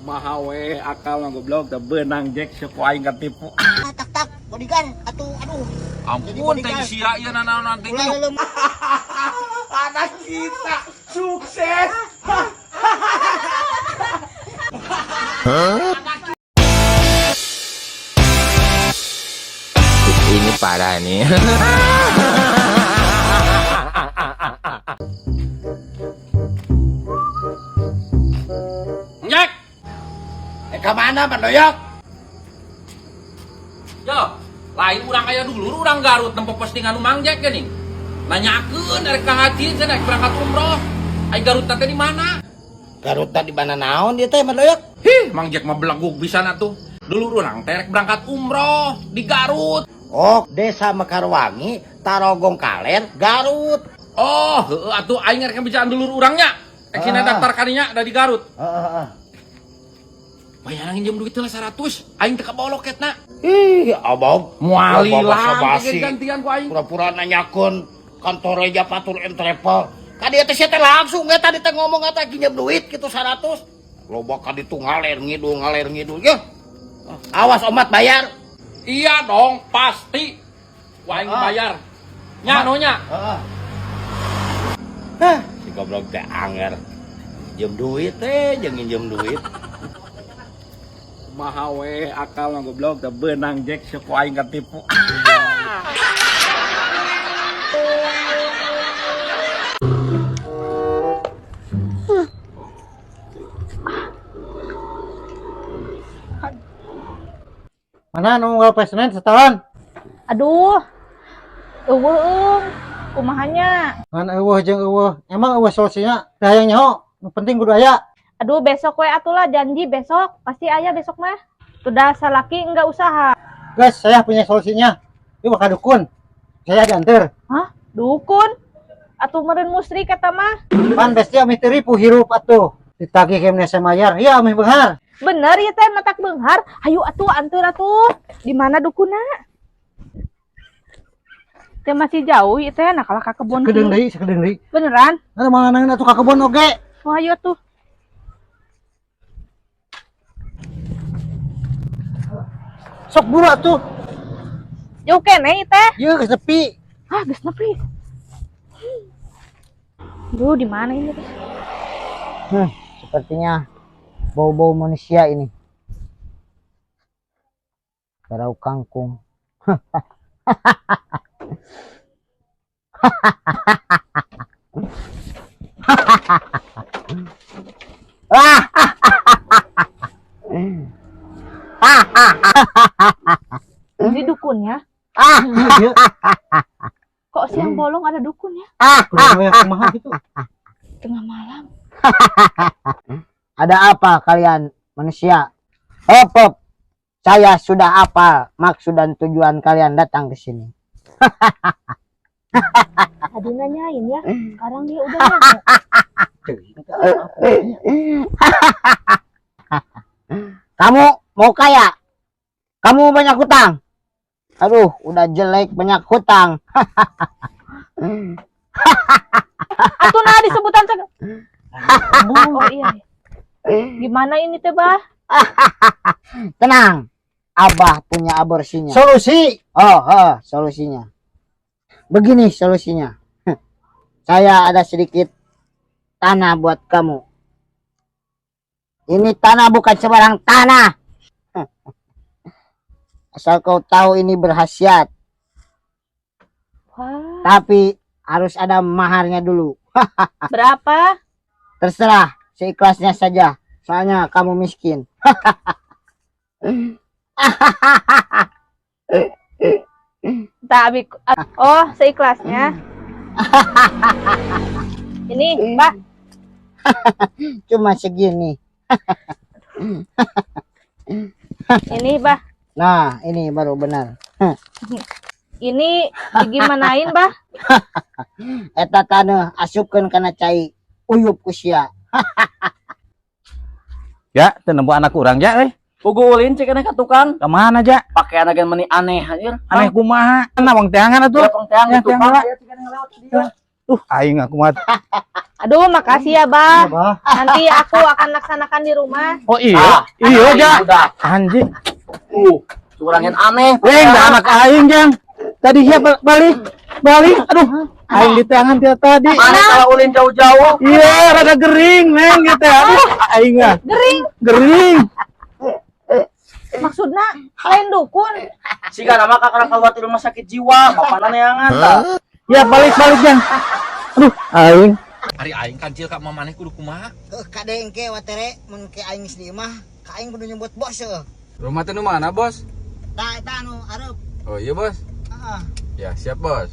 Kumaha we akal mah, goblok, teu beunang Jack, sok aing katipu. Tak tak bodyguard atuh, aduh. Ampun, teh sia ieu nanaon nanti. Ulah leuleum. Anak kita sukses. Ini parah nih. Jack. Eh, ka mana, Pak Doyok? Yo, lain urang aya dulur urang Garut nempo postingan nu Mang Jack geuning. Nanyakeun erek ka haji cenah, erek berangkat umroh. Ai Garut teh di mana? Garut di mana, naon dia teh, Pak Doyok? Hih, Mang Jack mah belegug pisan atuh. Dulur urang teh erek berangkat umroh di Garut. Oh, Desa Mekarwangi, Tarogong Kaler, Garut. Oh, heueuh atuh, aing erek ngabejaan dulur urangnya. Rek sina daftar kadinya da di Garut. Heeh, heeh. Bayar nginjem duit heula 100, aing teu kabawa loketna. Ih, abang. Moal Loba hilang basa-basi. gantian ku aing. Pura-pura nanyakeun kantor Reja Patur and Travel. Ka dieu teh sia teh langsung eta tadi teh ngomong eta nginjem duit gitu 100. Loba ka ditu ngaler ngidul ngaler ngidul ya. Awas omat bayar. Iya dong, pasti. Wah, aing dibayar. Nya no nya. Heeh. Hah, si goblok teh anger. Nginjem duit teh, jeung nginjem duit. Kumaha we akal mah, goblok, teu beunang Jack, sok aing katipu. Mana nu unggal poe Senin setoran? Aduh, euweuh eung. Kumaha nya? Ngan euweuh jeung euweuh. Emang euweuh solusinya? Teu hayang nyaho. Nu penting kudu aya. Aduh, besok we atuh lah, janji besok. Pasti aya besok mah. Sudah salaki enggak usaha. Guys, saya punya solusinya. Yuk ka dukun. Saya diantar. Hah? Dukun? Atuh meureun musrik eta mah. Pan besti amih teu ripuh hirup atuh. Ditagih ke saya mayar. Ya amih beunghar. Bener ya teh matak beunghar. Hayu atuh anteur atuh. Di mana dukuna? Teh masih jauh ieu teh, nah kalah ka kebon. Sakedeung kieu. Deui, sakedeung deui. Beneran? Nah, malah nang atuh ka kebon oge. Oh, hayu atuh. Sok buru atuh. Jauh keneh ieu teh. Ieu geus nepi. Ah, geus nepi. Duh, di mana ini teh? Sepertinya bau-bau manusia ini. Bau kangkung. Ini dukunnya. Ieu Kok siang bolong ada dukun ya? kudu we kumaha gitu. Tengah malam. Ada apa kalian manusia? Hop, hop. Saya sudah apa maksud dan tujuan kalian datang ke sini. Tadi nanyain ya, sekarang dia udah nanya. Kamu mau kaya? Kamu banyak hutang? Aduh, udah jelek banyak hutang. Atuh nah disebutan Oh iya. Gimana ini teh, Bah? Tenang, Abah punya aborsinya. Solusi. Oh, solusinya. Begini solusinya. Saya ada sedikit tanah buat kamu. Ini tanah bukan sembarang tanah. Asal kau tahu ini berkhasiat. Wah, Tapi harus ada maharnya dulu. berapa? Terserah, seikhlasnya saja. Soalnya kamu miskin. Tak abi. Oh, seikhlasnya. Ini, Bah. Cuma segini. Ini, Bah. Nah, ini baru benar. Ini digimanain, Bah? Eta taneuh asupkeun kana cai, uyup ku sia. Ya, teu nemu anak urang ja euy. Pugu ulin cek ka tukang. Ka mana ja? Pakaian agan meni aneh anjir. Aneh kumaha? Nah, wong teangan atuh. Ya, pang teang Ya, di tukang. teang heula. Ya, cek lewat dia. Aing aku mah. Aduh, makasih ya, Bah. Bah. Nanti aku akan laksanakan di rumah. Oh iya, iya ja. Anjing. Curangin aneh. Neng, dah anak aing jang. Tadi siapa balik? Balik. Aduh, aing di tangan dia tadi. Mana kalau ulin jauh-jauh? Iya, rada gering, Neng gitu. Aduh, aing mah. Gering. Gering. Maksudnya lain dukun. Siga nama kakak keluar di rumah sakit jiwa, bapana neangan tah. Ya balik-balik jang. Aduh, aing. Ari aing kancil ka mamaneh kudu kumaha? Heuh kade engke watere mun ke aing geus di imah, ka aing kudu nyebut bos heuh. Rumah teh nu mana, Bos? Tah eta anu areup. Oh iya, Bos. Heeh. Ya, siap, Bos.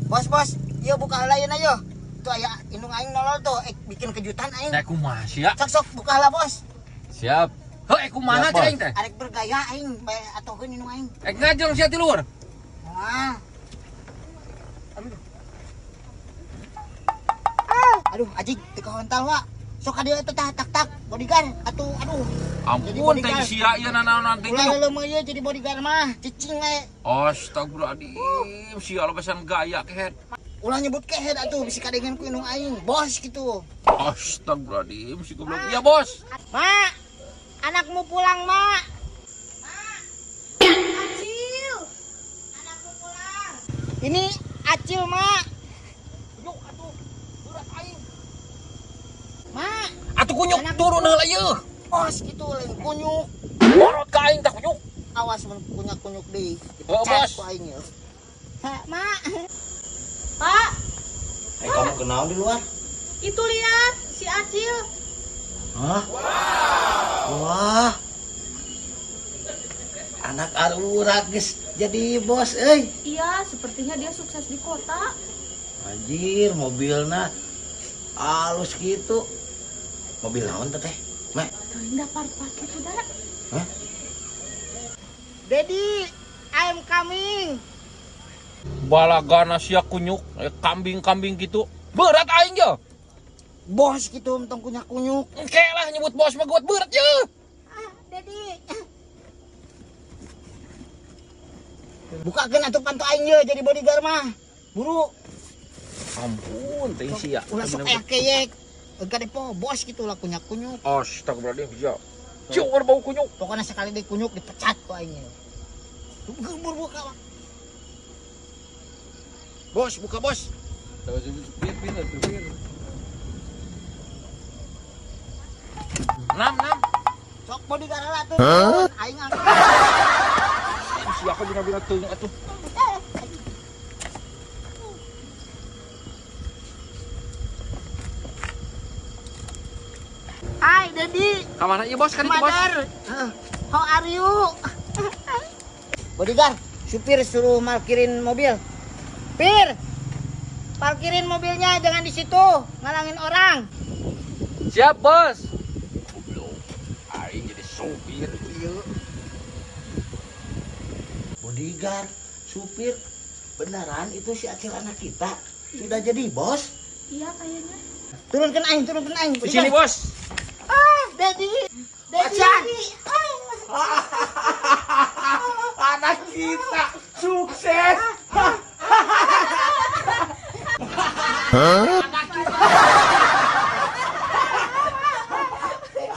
Bos bos, ieu buka heula yeuna yeuh. Tuh aya indung aing nolol tuh, bikin kejutan aing. Teh kumaha sia? Sok sok buka heula bos. Siap. Heuh, kumaha Siap, cek aing teh? Arek bergaya aing bae atokeun indung aing. Ek ngajeng sia ti luhur. Wah. Aduh. Aduh, ajig teu kahontal wa. Sok ka dieu eta tah tak tak bodyguard atuh aduh. Jadi Ampun teh bodyguard. sia ieu nanaonan teh. Ulah leuleum ieu jadi bodyguard mah, cicing we. Astagfirullahaladzim, sia lepasan gaya kehed. Ulah nyebut kehed atuh bisi kadengen ku indung aing, bos gitu. Astagfirullahaladzim, si goblok. Iya, Bos. Mak, anakmu pulang, Mak. Acil. Anakmu pulang. Ini Acil, Mak. Yuk atuh, berat aing. Mak, Atuh kunyuk turun heula ieu. bos gitu lain kunyuk. Borot ka aing tah kunyuk. Awas mun kunyak-kunyuk deui. Oh, Dipecat bos. ku aing ya. Ha, Mak. Pak, Eh kamu kenal di luar? itu lihat si Acil. Hah? Wah. Anak arura geus jadi bos euy. Iya, sepertinya dia sukses di kota. Anjir, mobilna halus gitu. Mobil naon teh teh? Mek, Tuh indah part-part gitu dah. Dedi, I'm coming. Balagana sia kunyuk, kambing-kambing gitu. Berat aing ye. Bos gitu entong kunyak-kunyuk. Engke lah nyebut bos mah geuat berat ye. Ah, Dedi. Bukakeun atuh panto aing ye jadi bodyguard mah. Buru, Ampun teh sia. ulah sok aya keyek. Enggak depo bos gitu lah kunyak-kunyuk. Astagfirullahaladzim, sia. Ciur bau kunyuk. Pokoknya sekali deh kunyuk dipecat ku aing ye. Buru buka. Bos, buka bos. Enam, enam. Sok bodyguard lah tuh. Aing angkat. Sia aku bina-bina teuing atuh. Hai Dedi. Ka mana ieu bos kan itu bos? Mother. How are you? Bodyguard, supir suruh parkirin mobil. Pir, parkirin mobilnya jangan di situ, ngalangin orang. Siap, Bos. Goblok. Aing jadi supir. Bodyguard, supir, beneran itu si Acil anak kita sudah jadi bos? Iya kayaknya. Turunkan aing, turunkan aing. Di sini bos. Ah, Dedi. Dedi. Anak kita sukses.